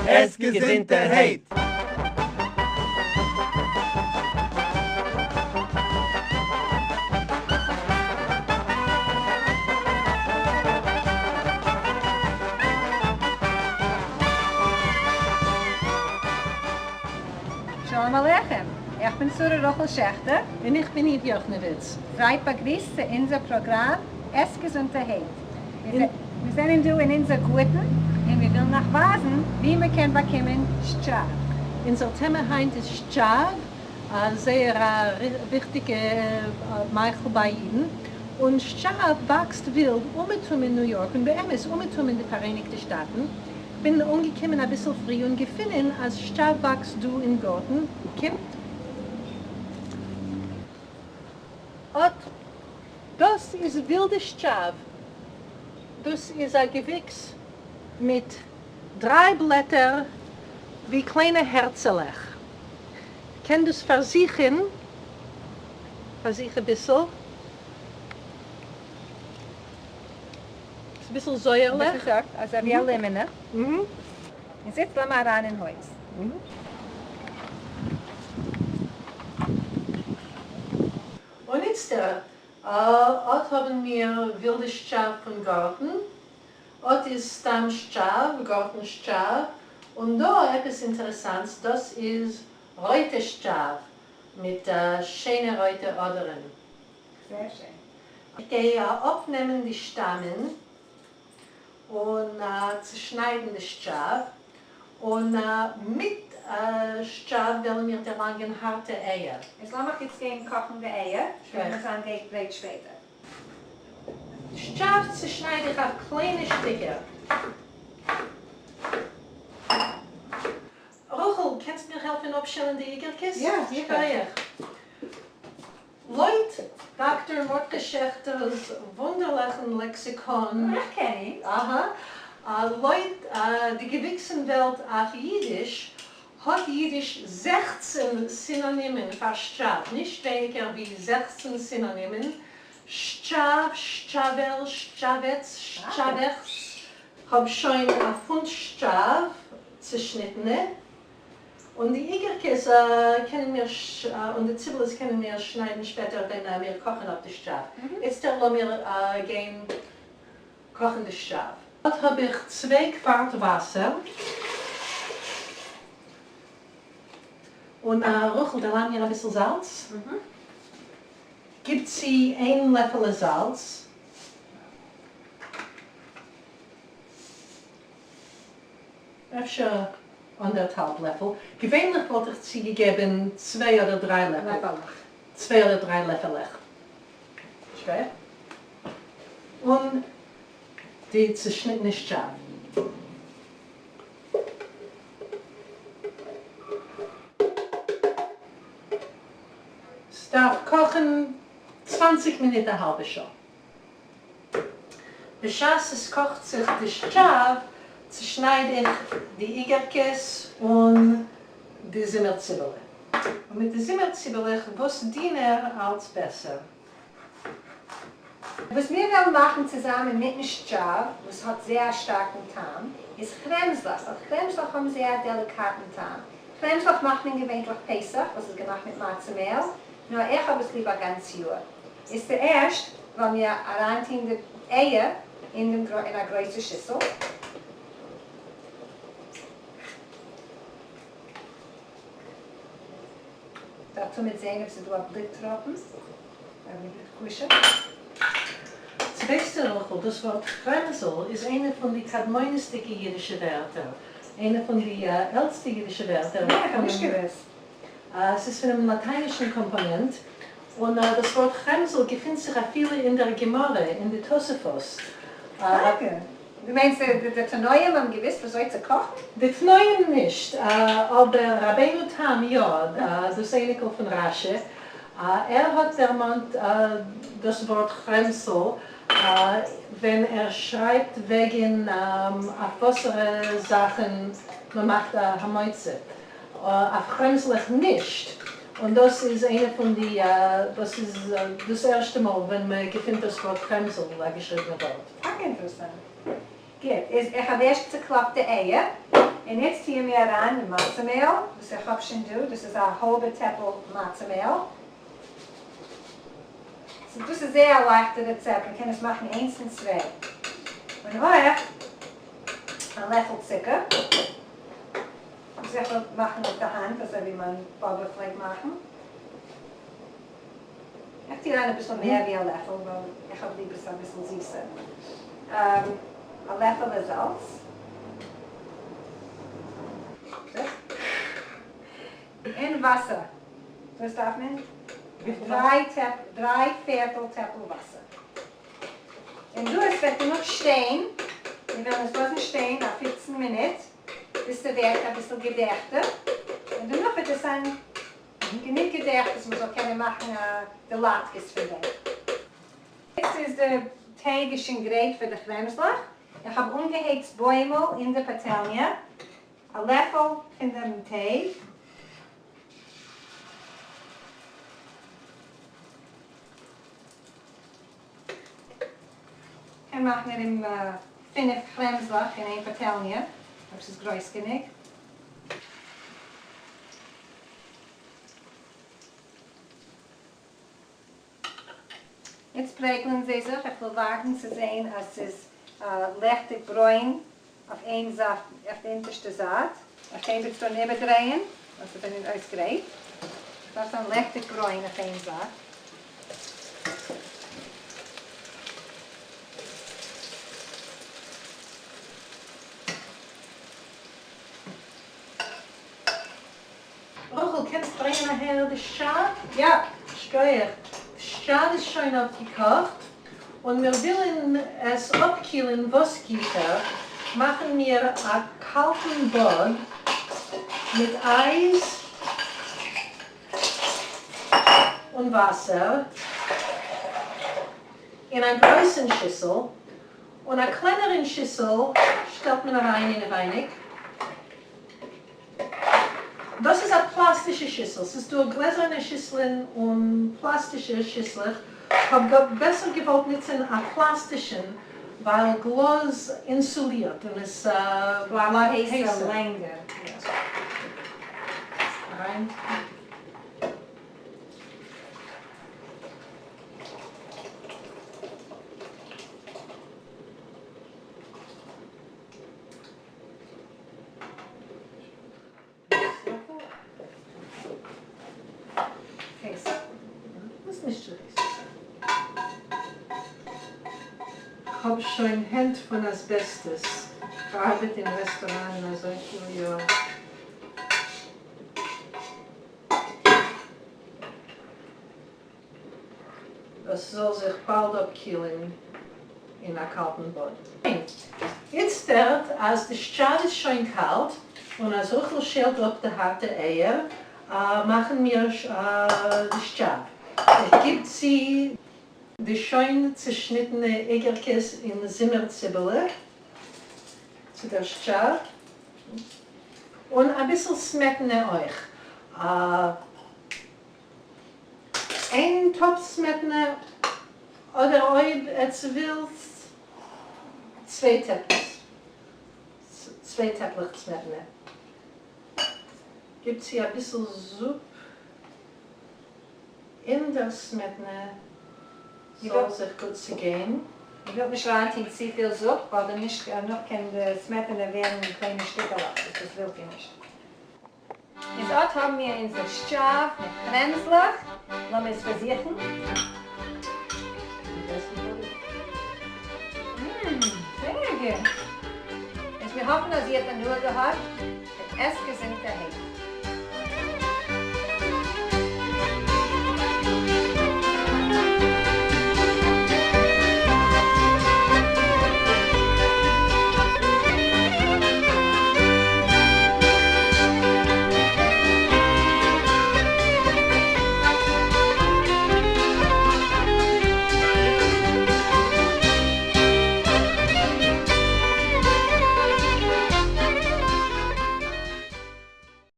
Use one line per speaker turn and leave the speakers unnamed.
עס געזונטערהייט!
שלום עליכם! איך בין שרה רחל שעכטער.
און איך בין איוו יאכנעוויץ.
זייט באגריסט צו אונזער פראגראם עס געזונטערהייט. מיר זענען דא אין אונזער גארטן און מיר ווילן אייך ווייזן ווי מען קען באקומען שטשאוו.
אונזער טעמע היינט איז שטשאוו, א זייער א וויכטיגע מאכל ביי אידן, און שטשאוו וואקסט ווילד אומעטום אין ניו יארק און באמת אומעטום אין די פאראייניגטע שטאטן. כ'בין אנגעקומען אביסל פרי און געפונען אז שטשאוו וואקסט דא אין גארטן. קומט. אט דאס איז ווילדע שטשאוו. דאס איז א געוויקס מיט דריי בלעטער ווי קליינע הערצעלעך. קען דאס פארזוכן, פארזוך אביסל. ס'איז אביסל זויערליך.
אביסל אזוי ווי א לימענע. און איצט לאמיר אריין אין הויז.
און איצטער, אָט האָבן מיר ווילדע שטשאַוו פֿון גאָרטן, אָט איז סתּם שטשאַוו, גאָרטן-שטשאַוו, און דאָ עפּעס אינטערעסאַנטס, דאָס איז רויטע שטשאַוו מיט שיינע רויטע אָדערן.
זייער שיין.
איך גיי אָפּנעמען די שטאַמען און צעשניידן די שטשאַוו, און מיט שטשאוו וועלן מיר דערלאנגען הארטע אייער.
איז לאמיך איצט גיין קאכן די אייער, שוין מיר זיין גרייט שפעטער.
שטשאוו צושנייד איך אויף קליינע שטיקער. רחל, קענסט מיר העלפן אפשעלן די איגערקעס?
יא, זיכער.
שכוח. לויט דאקטאר מרדכי שעכטער'ס וואונדערליכן לעקסיקאן.
איך קען אים.
אהא. לויט די געוויקסן וועלט אויף אידיש, האט אידיש 16 סינאנימען פאר שטשאוו, נישט ווייניגער ווי 16 סינאנימען, שטשאוו, שטשאוועל, שטשאוועץ, שטשאוועכץ. כ'האב שוין א פונט שטשאוו צעשניטענע. און די איגערקעס קענען מיר און די ציבעלעס קענען מיר שניידן שפעטער ווען מיר קאכן אפ די שטשאוו. איצטער לאמיר גיין קאכן די שטשאוו. אט האב איך צוויי קווארט וואסער. און רחל, דערלאנג מיר אביסל זאלץ. גיב צו איין לעפעלע זאלץ. אפשר אנדערטהאלב לעפל, געווענליך וואלט איך צוגעגעבן צוויי אדער דריי לעפל, צוויי אדער דריי לעפעלעך. שווער. און די צעשניטענע שטשאוו. ס'דארף קאכן 20 מינוט א האלבע שעה. בשעת עס קאכט זיך די שטשאוו, צושנייד איך די איגערקעס און די זומער ציבעלע. און מיט די זומער ציבעלעך וואס דינער אלץ בעסער.
וואס מיר וועלן מאכן צוזאמען מיטן שטשאוו, וואס האט זייער א שטארקן טעם, איז כרעמזלעך, ווייל כרעמזלעך האבן זייער א דעליקאטן טעם. כרעמזלעך מאכט מען געווענטליך פסח, וואס איז געמאכט מיט מצה מעל, נאר איך האב עס ליב א גאנץ יאר. איז צוערשט וועלן מיר אריינטוהן די אייער אין דעם אין א גרויסע שיסל. דארף תמיד זעהן אויב ס'איז דא א בלוט טראפן.
צו ווייסטו רחל, דאס ווארט כרעמזל איז איינע פון די קדמונות'דיגע אידישע ווערטער, איינע פון די עלטסטע אידישע ווערטער.
יא, איך האב נישט געוואוסט.
ס'איז פונעם לאטיינישן קאמפאנענט, און דאס ווארט כרעמזל געפינט זיך אפילו אין דער גמרא, אין די תוספות.
טאקע? דו מיינסט די תנאים האבן געוואוסט וויאזוי צו קאכן?
די תנאים נישט, אבער רבינו תם יא, דאס אייניקל פון רשי, ער האט דערמאנט דאס ווארט כרעמזל ווען ער שרייבט וועגן אויף וואסערע זאכן מ'מאכט א המוציא. אויף כרעמזלעך נישט, און דאס איז איינע פון די, דאס איז דאס ערשטע מאל ווען מען געפינט דאס ווארט כרעמזל, א געשריבענע ווארט.
טאקע אינטערעסאנט. גוט, איז איך האב ערשט צוקלאפט די אייער. און איצט טוען מיר אריין די מצה מעהל וואס איך האב שוין דא, דאס איז א האלבע טעפל מצה מעהל. דאס איז זייער א לייכטע רעצעפט, מען קען עס מאכן איינס און צוויי. און אויך א לעפל צוקער, וואס איך וועל מאכן מיט די האנט אזוי ווי מיין באבע פלעגט מאכן. איך טו אריין אביסל מער ווי א לעפל ווייל איך האב ליב עס אביסל זיסער. א לעפעלע זאלץ. און וואסער. וואס דארף מען? דריי פערטל טעפל וואסער. און דאס וועט דערנאך שטיין, מיר וועלן עס לאזן שטיין א 15 מינוט ביז ס'ווערט אביסל געדעכטער, און דערנאך וועט עס זיין גענוג געדעכט אז מ'זאל קענען מאכן די לאטקעס פון דעם. יעצט איז די טייג איז שוין גרייט פאר די כרעמזלעך, איך האב אנגעהייצט בוימל אין די פאטעלניע, א לעפל פון דעם טייג, קען מאכן ארום פינף כרעמזלעך אין איין פאטעלניע, אויב ס'איז גרויס גענוג. יעצט פרעגלען זיי זיך, איך וויל ווארטן צו זעהן אז ס'איז לעכטיג ברוין אויף איין זייט, אויף די אונטערשטע זייט. איך הייב איצט אן איבערדרייען, אז זיי זענען אויס גרייט. עס דארף זיין לעכטיג ברוין אויף איין זייט.
רחל, קענסט ברענגען אהער די שטשאוו?
יא!
שכוח. די שטשאוו איז שוין אפגעקאכט, און מיר ווילן עס אפקילן וואס גיכער, מאכן מיר א קאלטן באד מיט אייז און וואסער אין א גרויסן שיסל, און א קלענערן שיסל שטעלט מען אריין אינעווייניג. דאס איז א פלאסטישע שיסל, ס'איז דא גלעזערנע שיסלען און פלאסטישע שיסלעך, כ'האב בעסער געוואלט נוצען א פלאסטישן ווייל גלאז אינסולירט און עס
בלייבט הייסער לענגער.
כ'האב שוין הענט פון אסבעסטעס, כ'ארבעט אין רעסטוראנען אזויפיל יאר. דאס זאל זיך באלד אפקילן אין א קאלטן באד. איצטערט אז די שטשאוו איז שוין קאלט און אז רחל שעלט אפ די הארטע אייער, מאכן מיר די שטשאוו. איך גיב צו די שוין צעשניטענע איגערקעס אין זימער ציבעלע צו דער שטשאוו, און אביסל סמעטענע אויך. איין טאפ סמעטענע אדער אויב עטס ווילטס צוויי טעפלעך צוויי טעפלעך סמעטענע. גיב צו אביסל זופ אין דער סמעטענע זאל זיך גוט צוגיין.
מען וויל נישט אריינטוהן צופיל זופ ווייל דערנאך קען די סמעטענע ווערן אין קליינע שטיקעלעך וואס דאס ווילט איר נישט. איז אט האבן מיר אונזער שטשאוו מיט כרעמזלעך, לאמיר עס פארזוכן. מ, זייער גוט! איז מיר האפן אז איר האט הנאה געהאט, און עסט געזונטערהייט.